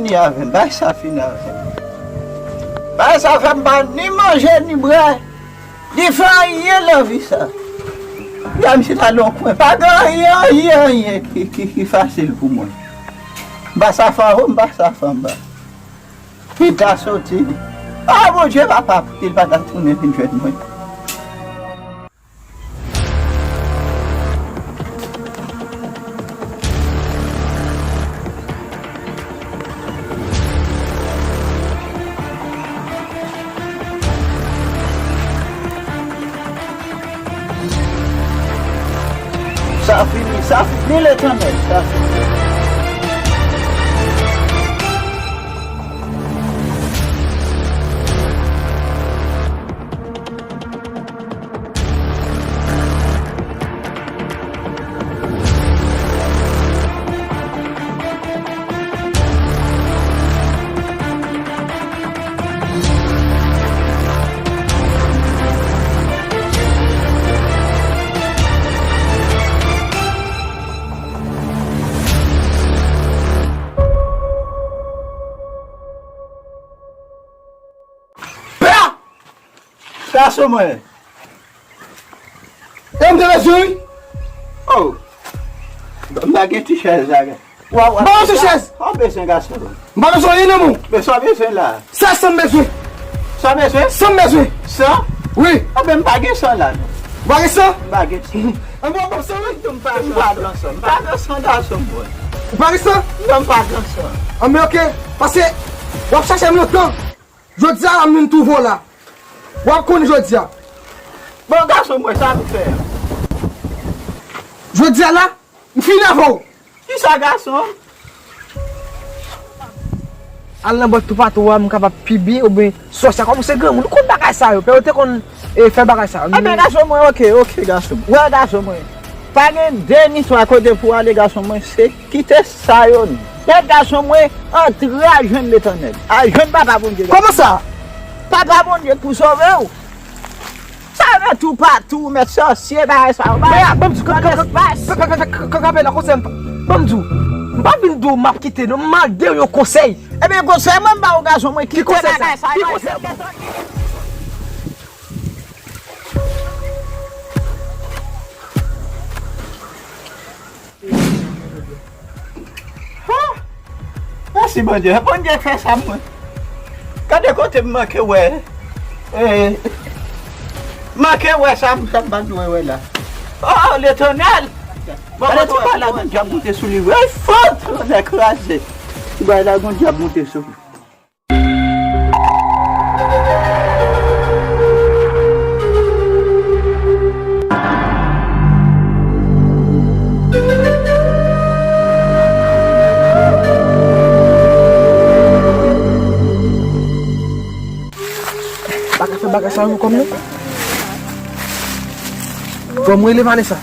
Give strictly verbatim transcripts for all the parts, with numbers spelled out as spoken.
Fini avè m, bagay sa fini avè m. Bagay sa fè m pa ni manje ni bwè, ni fè anyen nan vi sa. Gade misye t al nan yon kwen, pa gen anyen, anyen, anyen ki, ki, ki fasil pou mwen. M pa sa fè anwo, m pa sa fè anba. Li ta soti. Ah, Bondye papa, pou ki l pa ta tounen vin jwenn mwen. Sa fini, sa fini, Letènèl, sa fini. Pè! Gason mwen. E m te bezwen, wi. Oh. M pa gen ti chèz la. Wa, wa. Ban m ti chèz. Sa w bezwen, gason? M pa bezwen anyen nan men w. Men sa w bezwen la? Sa san m bezwen. Sa w bezwen? San m bezwen. San? Wi. Anben, m pa gen san la, non. Ou pa gen san? M pa gen san. Anben, w ap san, wi. M pa gen san, m pa gen san, gason mwen. Ou pa gen san? Non, m pa gen san. Anben, oke. Paske w ap chache m lontan. Jodi a la, m vin twouve w la. W ap konn jodi a. Bon, gason mwen, sa nou fè? Jodi a la, m fini avè w. Kisa, gason? Al nan bòt toupatou a, m kapab pi byen, oubyen sòsye, kòm se granmoun, ou konn bagay sa yo, pè yo te konn, e, fè bagay sa yo. Ebyen, gason mwen, oke, oke, gason mwen. Wè, gason mwen. Pa gen de ni twa kote pou ale, gason mwen, se kite sa yo nèt, gason mwen, antre al jwenn Letènèl. Al jwenn Papa Bondye, gason mwen. Kòman sa? Papa Bondye pou sove w. Sa nan toupatou, mèt sòsye, bagay sa yo, bagay. Men, ban m di w, kanpe la, kote m, ban m di w, m pa vin di w m ap kite, non, m mande w yon konsèy. Ebyen, konsèy mwen m ba w, gason mwen, kite bagay sa yo. Ki konsèy sa? Ki konsèy? Ha! Mèsi, Bondye. Bondye fè sa mwen. Gade kote m manke wè. Eh, manke wè sa m, sa m pa dwe wè la. Oh, Letènèl! Gade ti bagay la, gon dyab moute sou li. Wi, fout! Nèg kraze. Ti bagay la, gon dyab moute sou li. Pa ka fè bagay sa yo kòm non. Fò m rele Vanessa.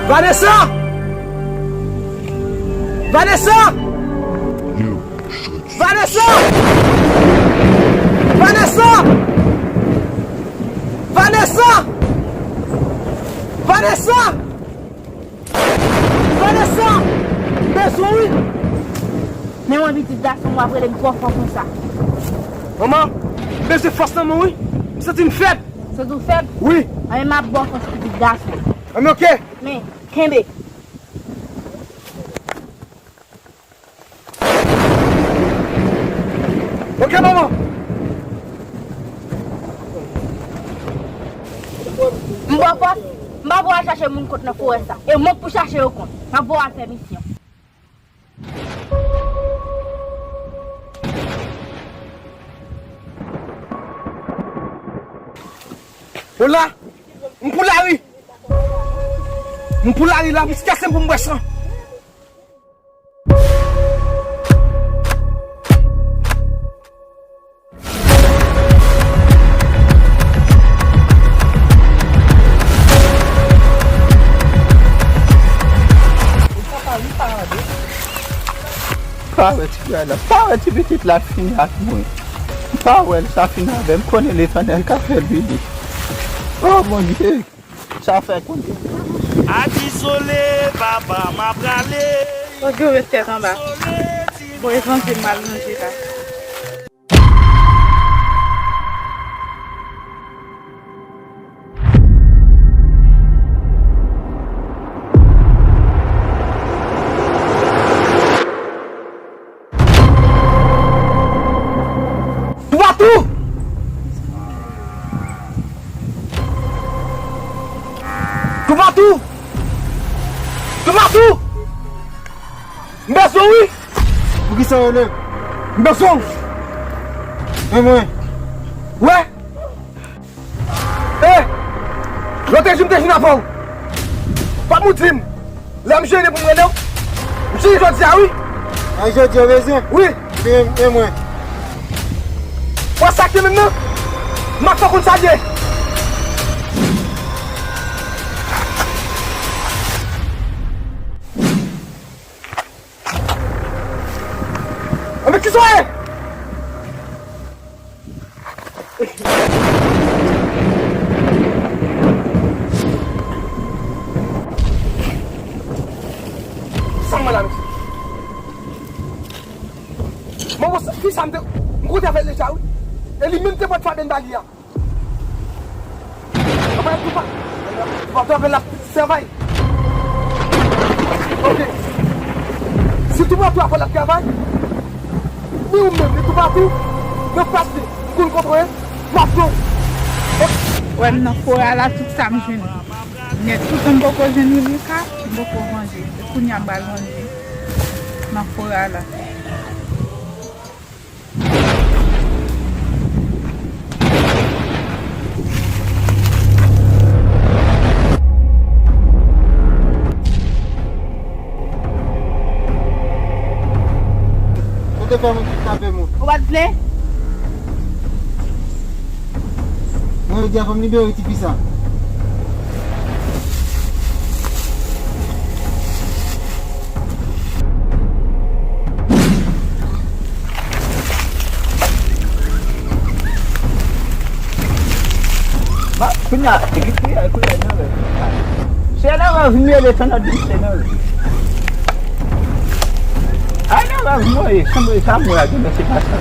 Vanessa! Vanessa! Vanessa! Vanessa! Vanessa! Vanessa! Vanessa! M bezwen w wi! Men mwen pitit gason w ap rele m twò fò konsa. Manman, m bezwen fòs nan men w wi! M santi m fèb! Santi w fèb? Wi! Anben m ap ba w fòs pitit gason. Anben oke! Men, kenbe! Oke, manman. M ba w fòs, m pa pou w al chache moun kont nan forè sa. E mwen k pou chache yo kont. M ap ba w al fè misyon. Hola! M pou lari! M pou lari la, m kase m pou m bwè san. M pa wè ti pitit la fini ak mwen. M pa wè l sa fini avè m, konnen Letènèl ka fè l vini. Oh Bondye, sa fè konnen. A dizole, papa, m a prale. Fòk yo ret tèt anba. Bon, evanjil m al ranje la. Toupatou! Toupatou! Toupatou! M bezwen w wi! Poukisa w rele m? M bezwen w! Men mwen! Wè! E! Lòt jou m te vin avè w. Pap ou di m. Lè m jene pou m rele w. M jene jodi a wi. A jodi a bezwen? Wi. Men, men mwen. Wè sa k te menm nan? M ap fè w konn sa l ye. Anben kisa w ye? Sa mwen la, mesye. Mwen, mwen, fi sa m te, m kontre avè l deja, wi. E li menm te pral frape m ba li a. Anben, toupa-, toupatou avè l ap travay. Ok. Si toupatou avè l ap travay, ni ou menm, ni toupatou, nan plas li, m konn kontwole, m ap pran w. Wè m nan fora la, tout sa m jwenn. Nèt, tout m poko jwenn Wilika, m poko ranje. Se kounye a m pral ranje nan fora la. Ou te fè moun kidnape moun. Ou pa t vle? Mwen, jodi a fò m libere tifi sa. Ba, kounye a, epi kounye a, kounye a, nan rèv. Se nan rèv, m rele Tonnè di m se nan rèv. Ay, nan rèv, mwen, e, sanble sa, mwen, a, gen, men se pa sa.